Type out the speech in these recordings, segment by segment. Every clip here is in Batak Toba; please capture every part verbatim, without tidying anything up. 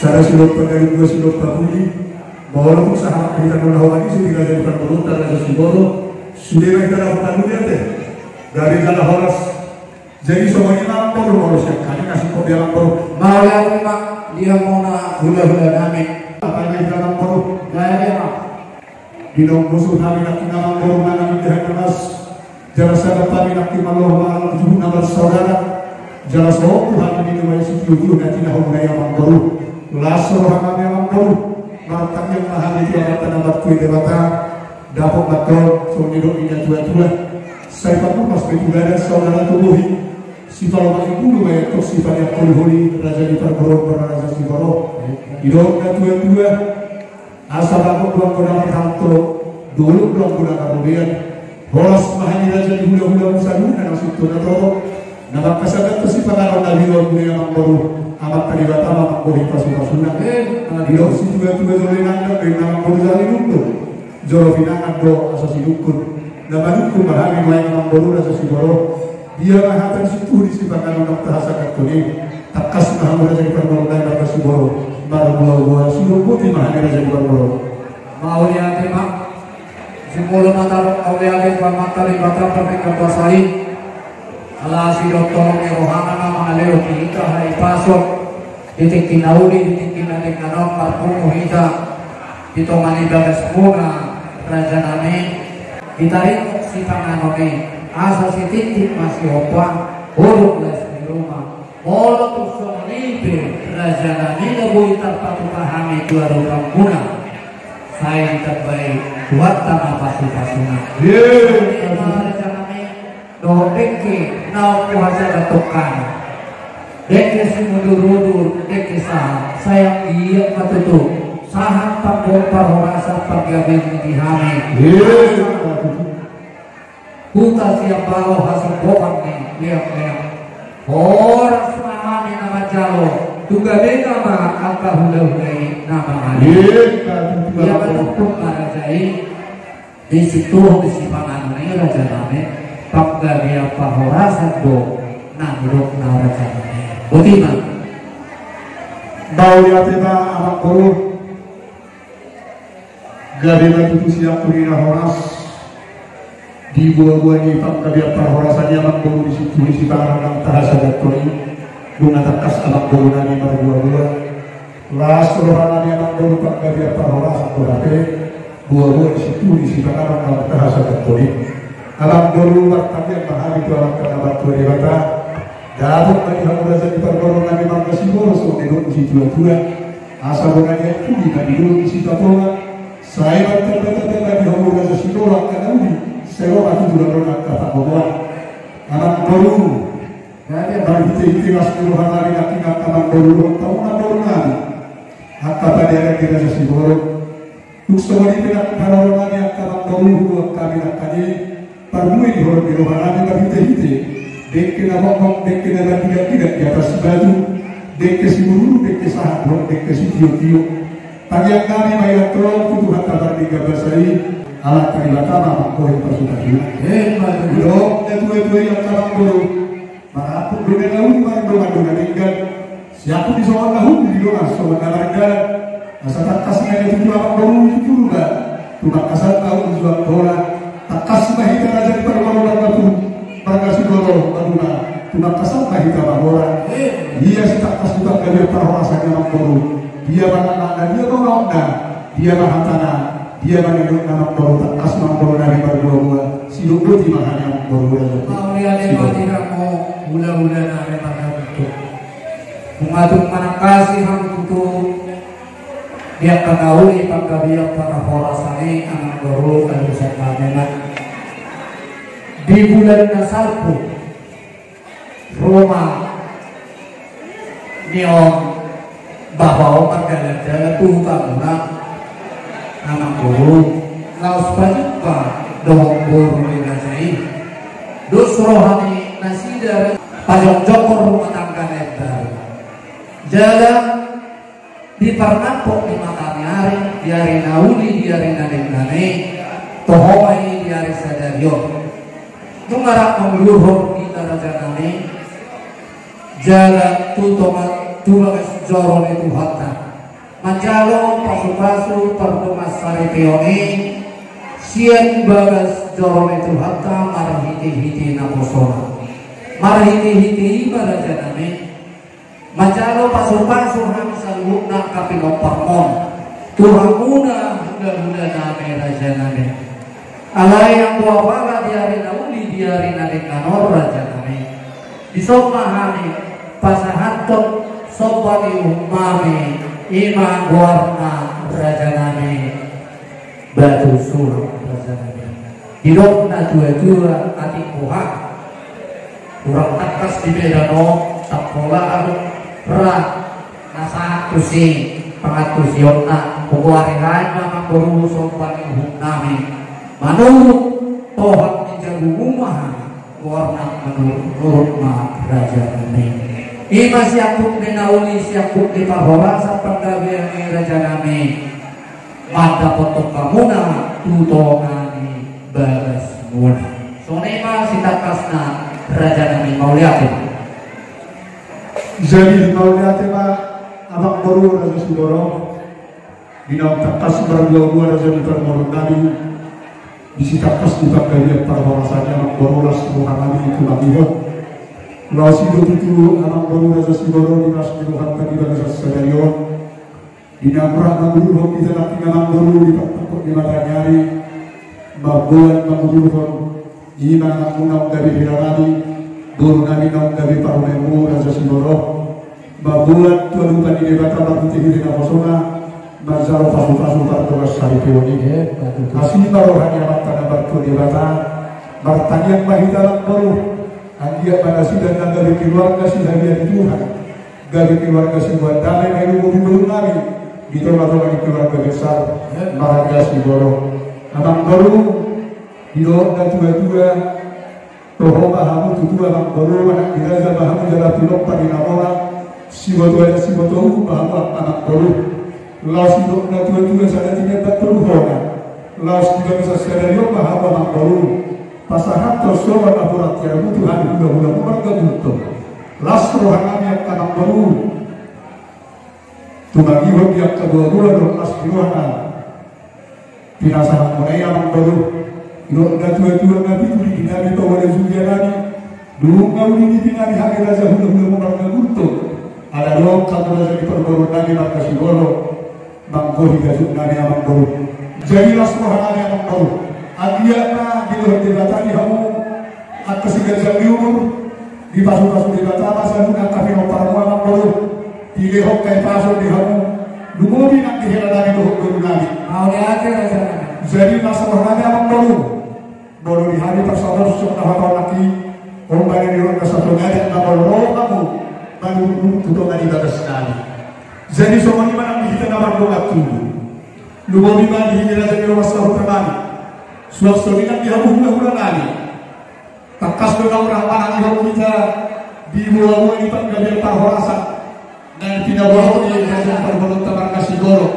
Sada silompa dari dua silompa pudi. Molo tung sahat hita nona homa ni sini raja di parboruta raja Siboro. Sude ma hita na homa ni ate. Dari jala horas. Jadi songon i ma amang boru molo sian hami na singkop di amang boru. Mauliate ma dia muna hulahula nami. Apa ni hita amang boru. Gaya dia ma. Di nonggo suhut hami nangkin amang boru na nami dehan na mas. Jala sada hami nangkin malo mangalang tu suhut na marsaudara. Jala sohot tu hami di nunga isi tujuh na tinahon na i amang boru. Las roha nami amang boru. Martangiang ma hami tu Amanta na martua Debata. Dapot ma antong songon nidok ni na tuatua. Sai pakupas pe tu badan saudara tu bohi. Sipalomak ni bulu ma i antong sipaniak holiholi raja ni parboruon raja Siboro. Didok na tuatua. Asa dapot do anggo na marhalto, dolok do anggo na marrobean. Horas ma hami raja ni hulahula muna saluhutna na sintong na torop. Na mangkasahat tu sipanganon na binoan muna i amang boru. Amanta Debata ma manggohi pasupasuna. Didok situatua jolo inangkan do inna amang boru jala nidungdung. Jolo pinangan do asa sidungkun. Na manungkun ma hami nuaeng amang boru raja Siboro. Dia ma hata ni situtu di sipanganon na tahasahathon i. Tangkas ma hamu raja ni parboru nami marga Siboro. Marbuabua sidung putih ma hami raja ni parboru. Mauliate ma. Jumolo ma tadok mauliate tu Amanta Debata pardenggan basa i. Ala sidok tolong ni rohana ma mangalehon di hita hahipason. Di tingki na uli di tingki na denggan on marpungu hita. Di tonga ni bagas muna raja nami. Ditaringot sipanganon i asa sititi ma sihompa. Huruk las di ruma. Molo tung songon i pe raja nami na boi tarpatupa hami tu adopan muna. Sai ditambai Tuhanta ma pasupasuna. Raja nami. Dohot dengke na umpoha sada tongkana. Dengke simudurudur dengke sahat. Sai anggiat ma tutu sahat panggo parhorasan panggabean di hami. Huta sian balo hasimbokan ni leangleang. Horas ma hami na manjalo. Tu gabena ma angka hulahula i na mangalean. Ia ma tutu ma raja i. Di situ di sipanganon i raja nami. Panggabean parhorasan do na nidokna raja nami. Boti ma. Mauliate ma amang boru. Gabe ma tutu sian hami na horas. Di buabua ni panggabean parhorasan i amang boru di situ di sipanganon na tahasahathon i. Nunga tangkas amang boru nami marbuabua. Las roha nami amang boru panggabean parhorasan do hape. Buabua di situ di sipanganon na tahasahathon i. Amang boru martangiang ma hami tu Amanta na martua Debata. Dapot ma di hamu raja ni parboru nami marga Siboro songon nidok ni situatua. Asa bona ni aek pudi ma di dolok ni Sitapongan. Sai martambatamba ma di hamu raja Siboro angka na uli. Sai ro ma tutu dohonon angka pangomoan. Amang boru. Marhitehite las ni roha nami nangkin angka amang boru dohot hamu amang boru nami. Angka padearan ni raja Siboro. Tung songon i pe nangkin haroro nami angka amang boru, huboan hami nangkin i. Parbue ni holong ni roha nami marhitehite dengke na mokmok, dengke na mardigatdigat di atas batu, dengke simudurudur, dengke sahat dohot dengke sitiotio. Tangiang nami ma i antong tu Tuhanta pardenggan basa i. Alai Debata ma manggohi pasupasuna. Emma tutu. Didok na tuatua i angka amang boru. Marampuk do na uli, mardoman do na denggan. Siampun di songon na hundul, di dongan songon na mardalan. Asa tangkas ma i tutu amang boru di Purba. Tumangkasan ma ahu di Juang Bola. Tangkas ma hita raja ni parboru marga Pur, marga Siboro Maduna. Tumangkasan ma hita mamora. Ia sitangkas tu panggabean parhorasan i amang boru. Dia ma nangkokna, dia ma unokna, dia ma hatana. Dia ma nidokna amang boru, tangkas ma amang boru nami marbuabua. Sidok boti ma hami amang boru. Mauliate ma di hamu hulahula nami marga Buntut. Nunga tung manangkasi hamu tutu di angka na uli panggabean parhorasan i amang boru, alusan nami ma. Di bulan na salpu. Ruma ni on bapa on mardalandalan tu huta muna. Amang boru, laos pajumpa dohot boru ni raja i. Dos roha ni nasida pajongjonghon rumah tangga na imbaru. Jala di parnampok ni mataniari, di ari na uli, di ari na denggan i, toho ma i di ari sadari on. Nunga rap mangulurhon hita raja nami, jala tu tonga, tu bagas joro ni Tuhanta. Manjalo pasu-pasu pardongansaripeon i sian bagas joro ni Tuhanta marhite-hite naposona, marhite-hite i ma raja nami. Manjalo pasu-pasu hami saluhutna angka pinomparmon tu hamuna hula-hula nami raja nami. Alai anggo apala di ari na uli di ari na denggan on raja nami, dison ma hami pasahathon somba ni uhum nami, i ma goarna raja nami Batu Sulang raja nami. Didok na tua-tua atik boha. Hurang tangkas di Medan on, tangkola alu ra na sahat tusi pangantusionna. Pogu ari hami ma amangboru somba ni uhum nami manurut tohap ni jabu muna hami. Goarna manurut-nurut ma raja nami. I ma siangkup ni na uli, siangkup ni parhorasan panggabean i raja nami. Mandapothon hamuna tu tonga ni bagasmuna. Songon i ma sitangkasna raja nami, mauliate. Jadi mauliate ma amangboru raja Siboro. Di naung tangkas marboa-boa raja ni parboru nami, di sitangkas ni panggabean parhorasan i amangboru las roha nami tumangihon. Laos i do tutu amangboru raja Siboro di las ni rohanta di bagasan sadari on. Di na mura mangudurhon hita nangkin amangboru di partangkok ni mataniari, mamboan mangudurhon i ma anakmuna naung gabe hela nami, boru nami naung gabe parumaenmu raja Siboro. Mamboan tu adopan ni Debata marhite-hite naposona, manjalo pasu-pasu pardongansaripeon i. Asi ma roha ni Amanta na martua Debata. Martangiang ma hita amangboru. Anggiat ma nasida na gabe keluarga sihadian ni Tuhan, gabe keluarga siboan dame na i lumobi boru nami di tonga-tonga ni keluarga besar marga Siboro. Amangboru, didok na tua-tua, toho ma hamu tutu amangboru, anak ni raja ma hamu jala pinompar ni na mora, siboto adat siboto uhum ma hamu amangboru. Laos didok na tua-tua, sada tinembat tolu hona. Laos di bagasan sadari on ma hamu amangboru pasahathon songon napuran tiarmu tu hami hula-hulamu marga Gultom. Las roha nami angka amangboru. Tumangihon di angka boa-boa dohot las ni roha na pinasahatmuna i amangboru. Didok na tua-tua, na pitu di di nami, paua na jugia nami, dung na uli di di nami hami raja hula-hulamu marga Gultom. Ala adong hamu raja ni parboru nami marga Siboro. Manggohi gajut nami amangboru. Jadi las roha nami amangboru. Anggiat ma dilehon Debata di hamu angka siganjang ni umur, dipasu-pasu Debata ma saluhutna angka pinomparmu amangboru. Dilehon hahipason di hamu, lumobi nang di hela nami dohot boru nami. Mauliate raja nami. Jadi las roha nami amangboru. Molo di hami parsamorsok na hataon nangkin, on ma na nidok na satonga adat, na molo ro hamu manurut-nurut tu tonga ni bagas nami. Jadi songon i ma nang di hita na mardongan tubu. Lumobi ma di hita raja ni roha sahuta nami. Suang songon i nang di hamu hula-hula nami. Tangkas do naung ra manang di hamu hita di boa-boa ni panggabean parhorasan na pinaboa ni raja ni parboruonta marga Siboro.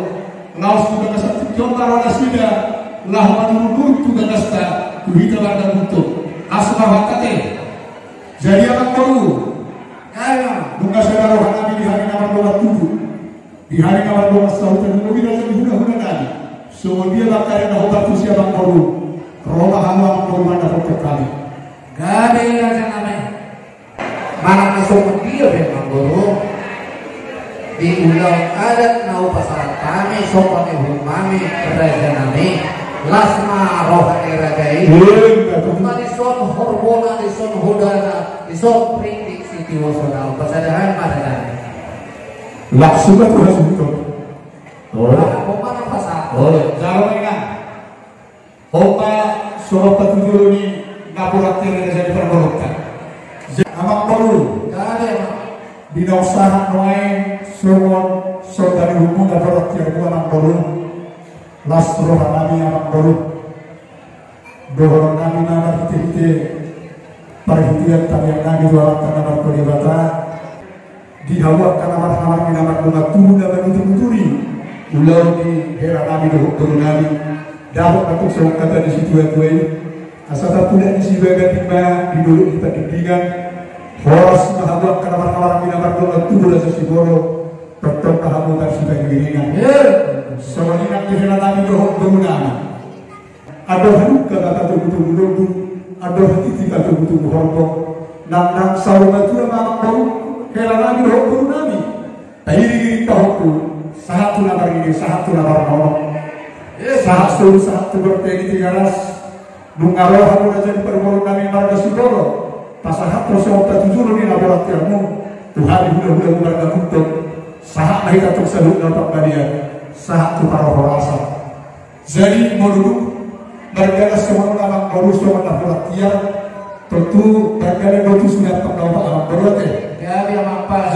Laos tu bagasan tingki on ma ro nasida laho manurut-nurut tu bagasta, tu hita marga Gultom. Asi ma rohanta ate. Jadi amangboru, nunga sada roha nami di hami na mardongan tubu, di hami na mardongan sahuta, lumobi raja ni hula-hula nami. Songon dia ma angka ari na hombar tusi amangboru, ro ma hamu amangboru mandapothon hami. Gabe raja nami. Manang na songon dia pe amangboru, di ulaon adat na hupasahat hami somba ni uhum nami raja nami, las ma roha ni raja i. Iya, iya. Nunga dison horbona, dison hodana, dison ringgit sitiosona, hupasahat hami ma raja nami. Langsung ma tu hasuhuton. Olo. Nah, hombar na pasahat. Olo, jalo ma inang. On ma songon patujolo ni napuran tiar ni raja ni parboruonta. Amangboru, di naung sahat nuaeng songon somba ni uhummu napuran tiarmu amangboru. Las roha nami amangboru. Dohonon nami ma marhite-hite parhitean tangiang nami tu Amanta na martua Debata. Di hamu angka na marhamaranggi na mardongan tubu na manuturi-nuturi ulaon ni hela nami dohot boru nami. Dapot ma tong songon hata ni situa-tua i, asa tampudak ni sibaga tingki ma di dolok ni pandingdingan. Horas ma hamu angka na marhamaranggi na mardongan tubu raja Siboro. Tongtong ma hamu marsipangiringan. Songon i nang di hela nami dohot boru nami. Andor halumpang ma patogutogu lombu, andor hatiti patogutogu horbo. Nang nang saur matua ma amang boru, hela nami dohot boru nami. Pairingiring ma ho tu, sahat tu na marnini, sahat tu na marnono. Sahat solu, sahat tu bontean ni Tigaras. Nunga ro hamu na jadi parboru nami marga Sipolo, pasahat ho songon patujolo ni na borat tiarmu tu hami hulahula marga Gultom. Sahat ma hita tu saluhutna panggabean, sahat tu parhorasan. Jadi molo dung marga na songon on amang boru, songon na borat tiar, tontu marga na botu sudah panggabean amang boru ate. Jadi amang pa.